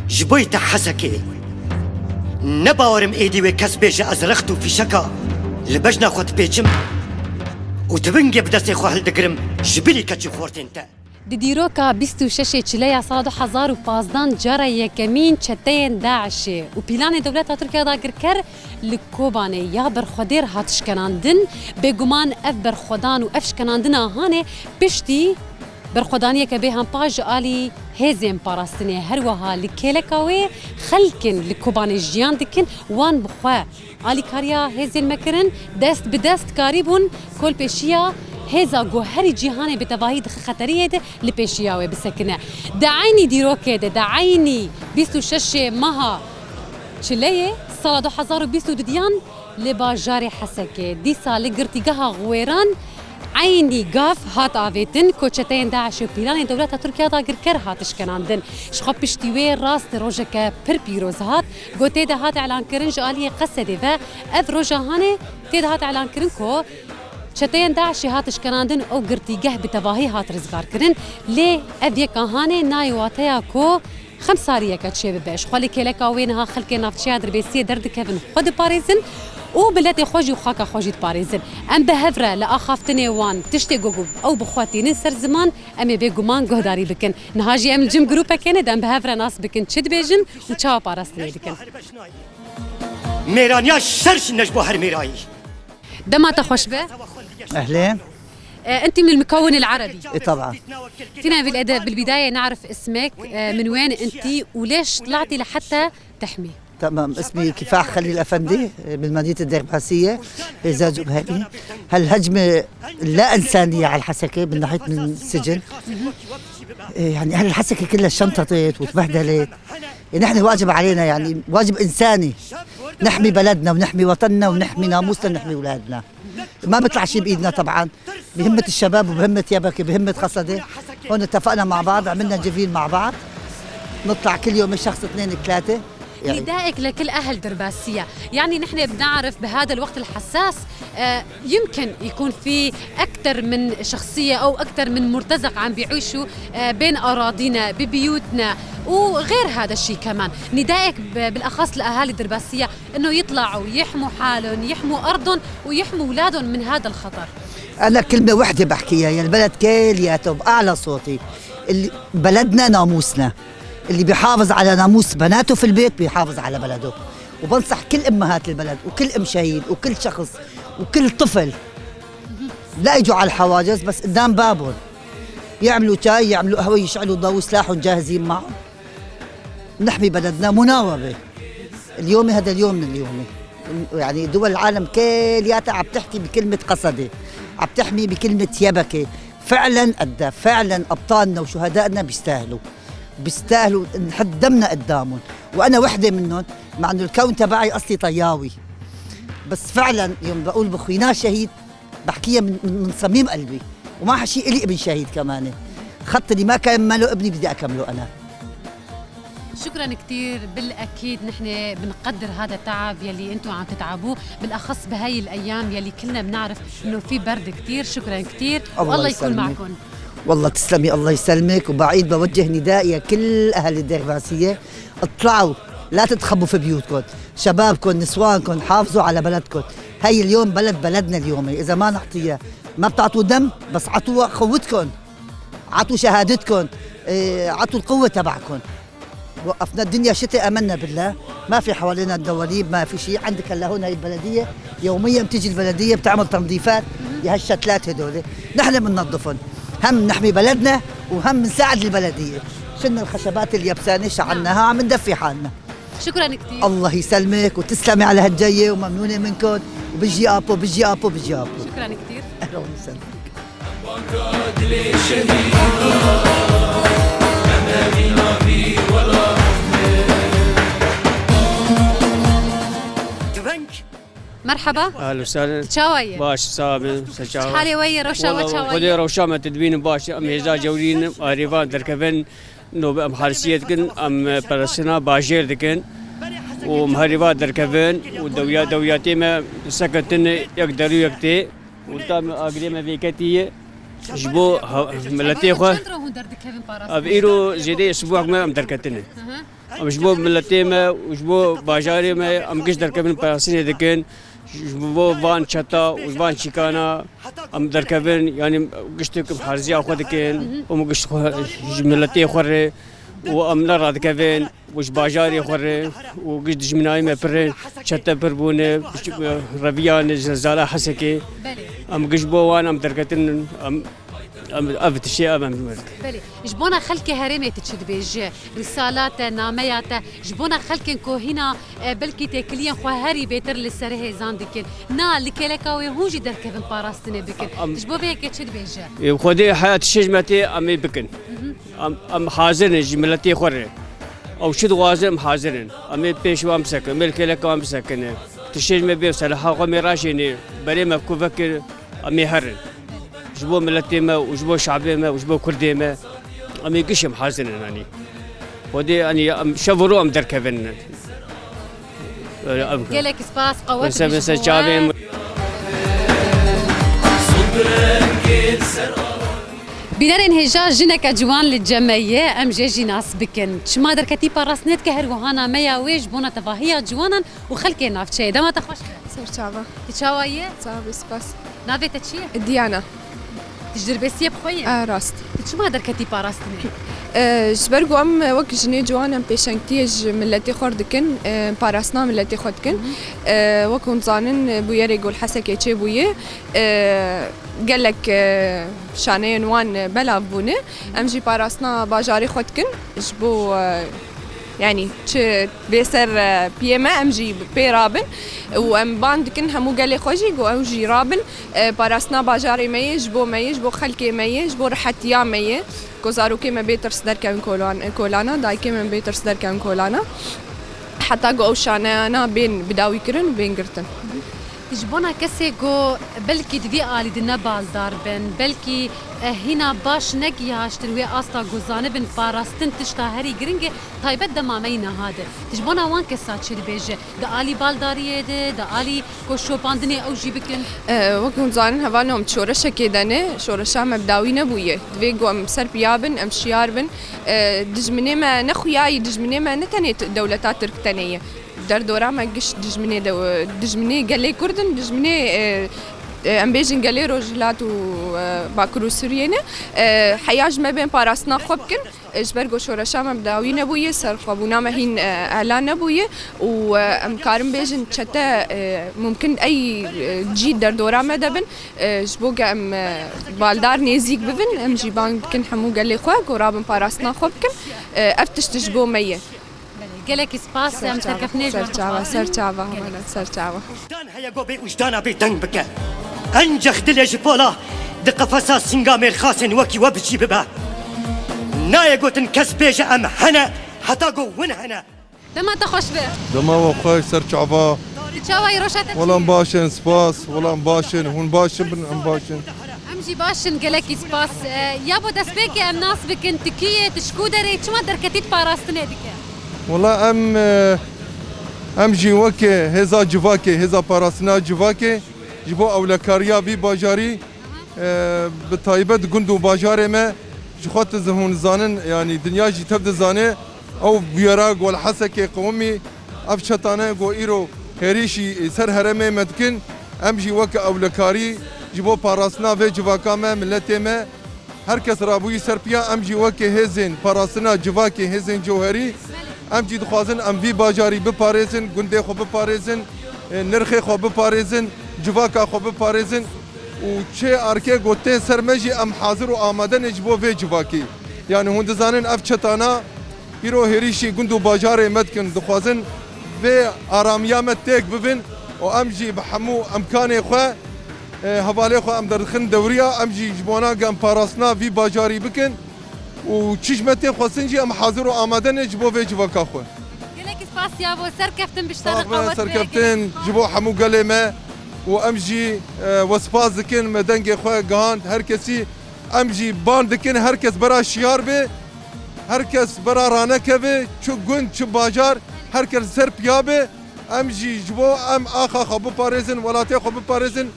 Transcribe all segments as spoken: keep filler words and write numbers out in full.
Ji bo te Hesekê. Ne bawer im êdî wê kes bêje ez rext û fîşeka li bejna xwe dipêçim û tivingê bi destê xwe hildigirim ji bilî keç û xortên te. Di dîroka bîst û şeş ê Çileya sala du hezar û pazdan cara yekemîn çeteyên DAIŞê û pîlanê dewleta Tirkiya dagirker li Kobanê ya berxwedêr hat şkenandin. Bêguman ev berxwedan û ev şkenandina hanê piştî berxwedaniyeke bêhempa ji alî hêzên parastinê, her wiha li kêleka wê xelkên li Kobanê jiyan dikin, wan bi xwe alîkariya hêzên me kirin, dest bi dest karîbûn kolpêşiya hêza ku herî cîhanê bi tevahî di xeteriyê de li pêşiya wê bisekine. Di eynî dîrokê de, di eynî bîst û şeş ê meha Çileyê sala du hezar û bîst û duyan li bajarê Hesekê, dîsa li girtîgeha Xwêran eynî gav hat avêtin ku çeteyên DAIŞ û pîlanên dewleta Tirkiya dagirker hat şkenandin. Ji xwe piştî wê rast rojeke pir pîroz hat, ku tê de hat elankirin ji aliyê Qesedê ve ev roja hanê tê de hat elankirin ku çeteyên DAIŞê hat şkenandin û girtîgeh bi tevahî hat rizgarkirin. Lê ev yeka hanê nayê wateya ku xemsariyeke çêbibe. Ji xwe li kêleka wê niha xelkê navçeya Dirbêsiyê derdikevin, xwe diparêzin û miletê xwe jî û xaka xwe jî diparêzin. Em bi hev re li axaftinê wan tiştê ku ew bi xwe tînin ser ziman, em ê bêguman guhdarî bikin. Niha jî em li cem grûpekê ne, de em bi hev re nas bikin, çi dibêjin û çawa parastinê dikin. Mêraniya şer ji ne ji bo her mêrayî. Dema te xweş be. أهلين. آه، أنت من المكون العربي. إي طبعًا. فينا بالأد-، بالبداية نعرف اسمك، آه، من وين أنت وليش طلعتي لحتى تحمي؟ تمام، اسمي كفاح خليل أفندي، من مدينة الدرباسية، زازو بهالي. هالهجمة لا إنسانية على الحسكة من ناحية من السجن. إيه، يعني أهل الحسكة كلها شمتطت وتبهدلت. نحن واجب علينا، يعني، واجب إنساني نحمي بلدنا ونحمي وطننا ونحمي ناموسنا ونحمي أولادنا. ما بيطلع شي بإيدنا طبعًا، بهمة الشباب وبهمة يبكة، بهمة قصدة. هون اتفقنا مع بعض، عملنا جفين مع بعض، نطلع كل يوم شخص اثنين ثلاثة. يعني ندائك لكل أهل درباسية، يعني نحن بنعرف بهذا الوقت الحساس، آه، يمكن يكون في أكثر من شخصية أو أكثر من مرتزق عم بيعيشوا، آه، بين أراضينا، ببيوتنا، وغير هذا الشيء كمان. ندائك ب-، بالأخص لأهالي درباسية إنه يطلعوا يحموا حالهم، يحموا أرضهم، ويحموا أولادهم من هذا الخطر. أنا كلمة وحدة بحكيها، يا البلد كلياته بأعلى صوتي، اللي بلدنا ناموسنا، اللي بيحافظ على ناموس بناته في البيت بيحافظ على بلده. وبنصح كل أمهات البلد وكل أم شهيد وكل شخص وكل طفل لا يجوا على الحواجز، بس قدام بابهم يعملوا شاي، يعملوا قهوة، يشعلوا ضوء، سلاحهم جاهزين معهم. نحمي بلدنا مناوبة. اليوم هذا اليوم من اليوم. يعني دول العالم كلياتها عم تحكي بكلمة قصدة، عم تحمي بكلمة يبكة. فعلًا قد، فعلًا أبطالنا وشهدائنا بيستاهلوا، بيستاهلوا نحط دمنا قدامهم. وأنا وحدة منهم، مع إنه الكون تبعي أصلي طياوي، بس فعلًا يوم بقول بخوينا شهيد، بحكيها من، من، من صميم قلبي، وما شيء إلي ابن شهيد كمان. خط اللي ما كمله ابني بدي أكمله أنا. شكرًا كتير. بالأكيد نحن بنقدر هذا التعب يلي انتو عم تتعبوه، بالأخص بهاي الأيام يلي كلنا بنعرف إنه في برد كتير. شكرًا كتير، الله والله يكون يسلمك. معكم. والله تسلمي، الله يسلمك. وبعيد بوجه نداء يا كل أهل الدرباسية، اطلعوا، لا تتخبوا في بيوتكم. شبابكم، نسوانكم، حافظوا على بلدكم. هاي اليوم بلد، بلدنا اليوم. إذا ما نعطيها، ما بتعطوا دم، بس عطوا قوتكم، عطوا شهادتكم، إيه، عطوا القوة تبعكم. وقفنا الدنيا شتاء، آمنا بالله، ما في حوالينا الدواليب، ما في شيء. عندك هلا هون هاي البلدية، يوميًا بتيجي البلدية بتعمل تنظيفات لهالشتلات هدول، نحن بننظفهم. هم نحمي بلدنا وهم نساعد البلدية. شلنا الخشبات اليبسانة، شعلناها، عم ندفي حالنا. شكرًا كتير. الله يسلمك وتسلمي على هالجاية، وممنونة منكم. وبيجي أبو، بيجي أبو، بيجي أبو. شكرًا كتير. أهلًا وسهلًا. Merhaba. Ehlen we sehlen. Çawa ye? Baş, sağ olun. Siz çawa? Halê we ye, rewşa we çawa ye? Xwedê rewşa me te dibînin baş. Em hêza cewrîn, arêvan derkevin. No, em harsiyê dikin, em perestina bajêr dikin û em herî va derkevin û dewiya, dewiyatê me seketin yek der û yek tê û tam agirê me vêketî ye ji bo ha-, miletê xwe. Çend ro hûn derdikevin parastinê? Ev îro zêdeyê sibuhek me em derketine. Hı hı. Em ji bo miletê me û ji bo bajarê me em giş derkevin parastinê dikin. Ji bo van çeta û van çîkana em derkevin, yanî giştek em harziya xwe dikin, em giş xwe ji miletê xwe re û em ne radikevin û ji bajarê xwe re û giş dijminayê me pir in, çete pir bûne, reviyane, zelzala Hesekê. Belê. Em giş bo wan em derketin, em, em, ev tiştê ev em dikin. Belê. Ji bona xelkê herêmê tu çi dibêjî? Risala te, nameya te, ji bona xelkên ku hîna, e, belkî têkiliyên xwe herî bêtir li ser hêzan dikin. Na, li kêleka wê hûn jî derkevin parastinê bikin. Am- Tu ji bo vê yekê çi dibêje? Ê, Xwedê heya tiştê ji me tê em ê bikin. Em, em hazir in ji miletê xwe re. Ew çi dixwazin em hazir in. Em ê pêş wan bisekin, em ê li kêleka wan bisekinin. Tiştê ji me bê seleha xwe em ê raşênê. Berê me ku vekir em ê herin. Ji bo miletê me û ji bo şabê me û ji bo kurdê me em ê giş em hazir in, anî. Xwedê, anî, em şev û roj em derkevin. Öyle, ev Gelek spas, qewet Mesela, bî ji mesela bo çavê we. Bînerên hêja, jineke ciwan li cem me ye, em jê jî nas bikin. Çima derketî parastinê dike, her wiha nameya wê ji bona tevahiya ciwanan û xelkê navçeyê. Dema te xweş be. Ser çava. Tu çawa yî? Çawa bî, spas. Navê te çi ye? Diana. Tu ji Dirbêsiyê bi xwe yî? E, rast. Tu çima derketî parastinê? E, ji ber ku em wek jinê ciwan em pêşengtiyê ji miletê xwe re dikin, e, parastina miletê xwe dikin. Hı hı. E, wek hûn dizanin, bûyerê ku li Hesekê çêbûye, e, gelek, e, şaneyên wan belav bûne. Em jî parastina bajarê xwe dikin ji bo, e, yanî çi bê ser, e, piyê me, em jî pê rabin û em ban dikin hemû gelê xwe jî ku ew jî rabin, e, parastina bajarê me ye, ji bo me ye, ji bo xelkê me ye, ji bo rihetiya me ye. Ku zarokê me bê tirs derkevin kolan-, kolana, dayikê me bê tirs derkevin kolana. Heta ku ew şaneyana bên bidawî kirin û bên girtin. Ji bona kesê ku belkî di vî alî di ne baldar bin, belkî, eh, hîna baş negihaştin wê asta ku zanibin parastin tişta herî giring e, taybet dema me yî niha de. Tu ji bona wan kesa çi dibêje? Di alî baldariyê de, di alî ku şopandinê ew jî bikin? Eh, wek hûn dizanin, hevalno em şoreşekê de ne, şoreşa me bi dawî nebûye. Divê ku em ser piya bin, em şiyar bin. Eh, dijminê me ne xuyayî, dijminê me ne tenê t-, dewleta Tirk tenê ye. Derdora me giş dijminê de, dijminê gelê Kurd in, dijminê, e, e, em bêjin gelê Rojhilat û, e, Bakur û Sûriyê ne. E, heya ji me bên parastina xwe bikin. E, ji ber ku şoreşa me bi dawî nebûye, serxwebûna me hîn, e, ela nebûye û, e, em karin bêjin çete, e, mumkin ey, e, cî derdora me de bin. E, ji bo ku em, e, baldar nêzîk bibin, em jî bang dikin hemû gelê xwe ku rabin parastina xwe bikin. E, ev tişt ji bo me ye. Belê, gelekî spas, em serkeftinê ji we xwe dixwazin. Ser çava, ser çava, hevala, ser çava. Wijdan heye ku bê wijdana bê deng bike. Encex dilê ji pola di qefesa singa mêrxasên wekî we bi cî bibe. Nayê gotin kes bêje em hene, heta ku win hene. Dema te xweş be. Dema we xweş, ser çava. Tu çawa yî, roşa te çi ye? Welam baş in, spas. Welam baş in, hûn baş in, em baş in. Em jî baş in, gelekî spas. E, ya bo destpêkê em nas bikin, tu kî yê, tu ji ku derê, çima derketî di parastinê dike? Wela em, e, em jî weke hêza civakê, hêza parastina civakê, ji bo ewlekariya vî bajarî, e, bi taybet gund û bajarê me, ji xwe tu zi-, hûn zanin, yanî dinya jî tev dizane, ew bûyera ku li Hesekê qewimî, ev çetane ku îro hêrîşî ser herêmê me dikin, em jî weke ewlekarî ji bo parastina vê civaka me, miletê me, her kes rabûyî ser piya, em jî weke hêzên parastina civakê, hêzên cewherî, em jî dixwazin em vî bajarî biparêzin, gundê xwe biparêzin, e, nirxê xwe biparêzin, civaka xwe biparêzin û çê arkê ku tên ser me jî em hazir û amade ne ji bo vê civakî. Yanî hûn dizanin ev çetana îro hêrîşî gund û bajarê me dikin, dixwazin vê aramiya me têk bibin û em jî bi hemû imkanê xwe, e, hevalê xwe em derdixin dewriya, em jî ji bona ku em parastina vî bajarî bikin û çi ji me tê xwestin jî em hazir û amade ne ji bo vê civaka xwe. Gelekî spas ya bo, serkeftin, bi ji te re qewet be. Serkeftin ji bo hemû gelê me û em jî, e, we spas dikin, me dengê xwe gihand her kesî. Em jî ban dikin her kes bera şiyar be, her kes bera ranekeve, çi gund, çi bajar, her kes ser piya be. Em jî ji bo em axa xwe biparêzin, welatê xwe biparêzin,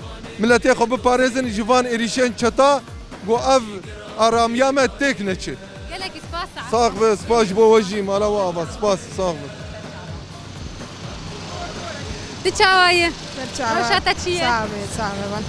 miletê xwe biparêzin ji van êrîşên çeta ku ev aramiya me têk neçe. Gelekî spas, Sax be, spas ji bo we jî, mala we ava, spas, sax be. Tu çawa yî? Serçava. Roşa te çi ye? Sax be, sax be van.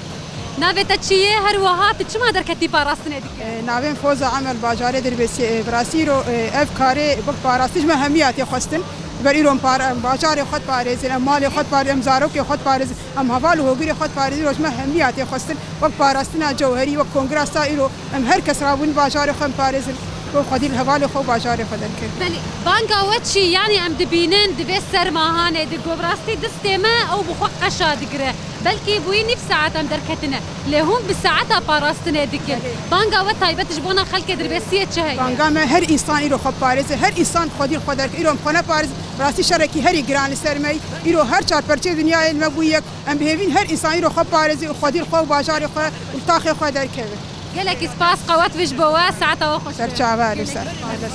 Navê te çi ye? Her wiha tu çima derketî parastinê dikî? E, Navên Foza Emel bajarê Dirbêsiyê, e, bi rastî îro, e, ev karê wek parastin ji me hemiya tê xwestin. Ber îro em par-, em bajarê xwe diparêzin, em malê xwe diparêzin, em zarokê xwe diparêzin, em heval û hogirê xwe diparêzin, îro ji me hemiya tê xwestin. Wek parastina cewherî, wek kongresa îro, em her kes rabûn bajarê xwe em parêzin. Wek xwedî li hevalê xwe û bajarê xwe derkevin. Belê, banga we çi? Yanî em dibînin, divê serma hanê di ku bi rastî distê me ew bi xwe qeşa digire. Belkî bûyî nîv saet em derketine. Lê hûn bi saeta parastinê dikin. Banga we taybet ji bona xelkê Dirbêsiyê çi heye? Banga me her însan îro xwe parêze, her însan xwedî xwe derke. Îro em xwe neparêzin, rastî şerekî herî giran li ser me yî. Îro her çar perçê dinyayê li me bûyî yek. Em bi hêvîn her însan îro xwe parêze û xwedî xwe û bajarê xwe û taxê xwe derkeve. Gelekî spas, qewet we ji bo we, saeta we xweş be. Serçava li ser.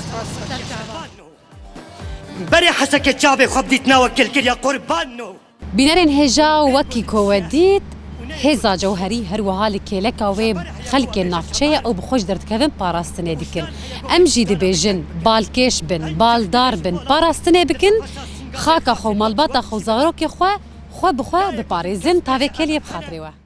Spas. Berê heseke çavê xwe bidît nawe kilkiriya qurban no. Bînerên hêja, wekî ku we dît, hêza cewherî her wiha li kêleka wê xelkên navçeyê ew bi xwe ji derdikevin parastinê dikin. Em jî dibêjin, balkêş bin, baldar bin, parastinê bikin, xaka xwe û malbata xwe û zarokê xwe, xwe bi xwe biparêzin, tavê kêliyê bi xatirê we.